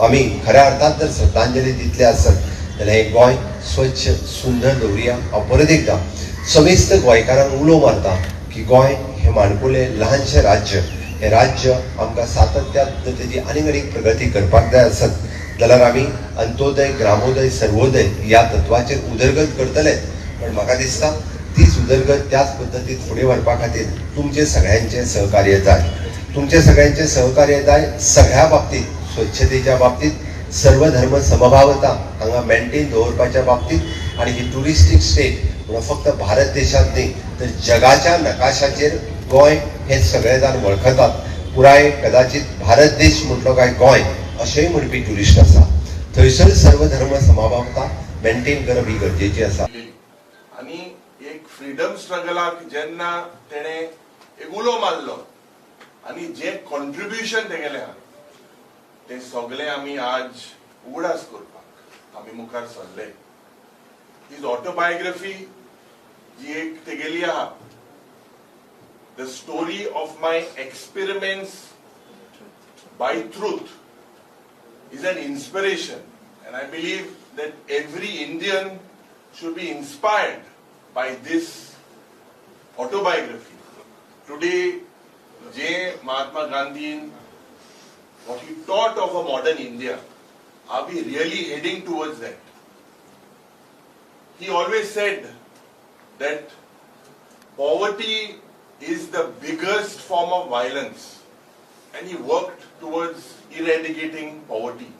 आमी खऱ्या अर्थात जर श्रद्धांजली दितले आसत जाल्यार हें गोंय स्वच्छ सुंदर दवरुया. हांव परत एकदां समेस्त गोंयकारांक उलो मारता की गोंय हें माणकुलें ल्हानशें राज्य, हें राज्य आमकां सातत्यान जर तेजी आनीक आनीक प्रगती करपाक जाय आसत जाल्यार आमी अंत्योदय, ग्रामोदय, सर्वोदय ह्या तत्वाचेर उदरगत करतलेच, पण म्हाका दिसता तीच उदरगत त्याच पद्दतीन फुडें व्हरपा खातीर तुमचें सगळ्यांचें सहकार्य जाय. तुमचें सगळ्यांचें सहकार्य जाय सगळ्या बाबतीत, स्वच्छतेच्या बाबतीत, सर्वधर्म समभावता हांगा मेंटेन दवरपाच्या बाबतीत आनी ही ट्युरिस्टीक स्टेट म्हणून फक्त भारत देशांत न्ही तर जगाच्या नकाशाचेर गोंय हें सगळे जाण वळखतात. पुराय कदाचित भारत देश म्हटलो काय गोंय अशेंय म्हणपी ट्युरिस्ट आसा. थंयसर सर्वधर्म समभावता मेंटेन करप ही गरजेची आसा. आनी एक फ्रिडम स्ट्रगलाक जेन्ना तेणे एक उलो मारलो आनी जे कॉन्ट्रिब्युशन तेगेलें आहा तें सगळें आमी आज उगडास करपाक आमी मुखार सरले. His autobiography जी एक तेगेली आहा, "The Story of My Experiments by Truth", is an inspiration, and I believe that every Indian should be inspired by this autobiography. Today, J. Mahatma Gandhi, what he taught of a modern India, are we really heading towards that? He always said that poverty is the biggest form of violence, and he worked towards eradicating poverty.